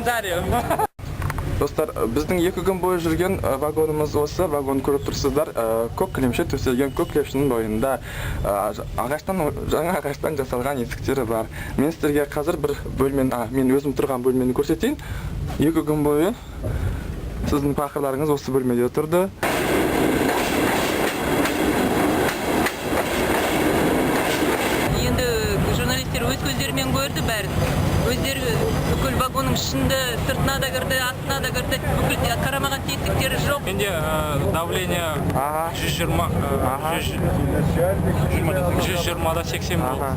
комментариев. Достар, біздің 2 күн бойы жүрген вагонымыз осы. Вагон көріп тұрсыздар. Көк кілемше төселген, көк кілемшенің бойында ағаштан, жаңа ағаштан жасалған есіктері бар. Мен сіздерге қазір бір бөлмені, мен өзім тұрған бөлмені көрсетейін. 2 күн бойы сіздің пақырларыңыз осы бөлмеде тұрды. Енді журналистер өз көздерімен көрді бәрін. Өздері бүкіл вагонның ішінде, сыртына да кірді, астына да кірді, бүкіл қарамаған тесіктері жоқ. Менде давление 120, 120-да 80 болды.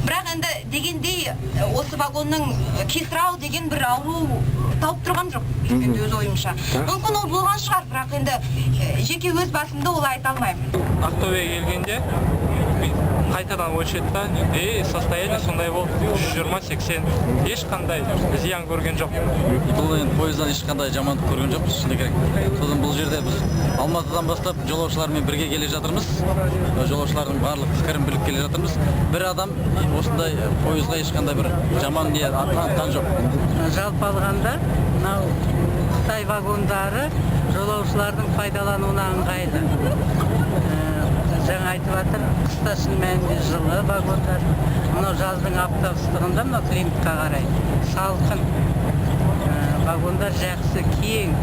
Бірақ енді дегендей, осы вагонның кесірау деген бір ауру тауып тұрған жоқ енді өз ойымша. Мүмкін, ол болған шығар, бірақ енді жеке өз басымды олай айта алмаймын. Ақтөбеге келгенде қайтадан өлшеді да, и состояние сондай болды: 120-80, ешқандай зиян көрген жоқ. Бұл енді пойыздан ешқандай жамандық көрген жоқпыз, шыны керек. Сосын бұл жерде біз Алматыдан бастап жолаушылармен бірге келе жатырмыз, жолаушылардың барлық пікірін біліп келе жатырмыз. Бір адам осындай пойызға ешқандай бір жаман не танытқан жоқ. Жалпы алғанда, мынау қытай вагондары жолаушылардың пайдалануына ыңғайлы. Жаңа айтып жатыр, қыста шын мәнінде жылы вагондар, мынау жаздың аптап ыстығында мынау климатқа қарай салқын. Вагондар жақсы, кең.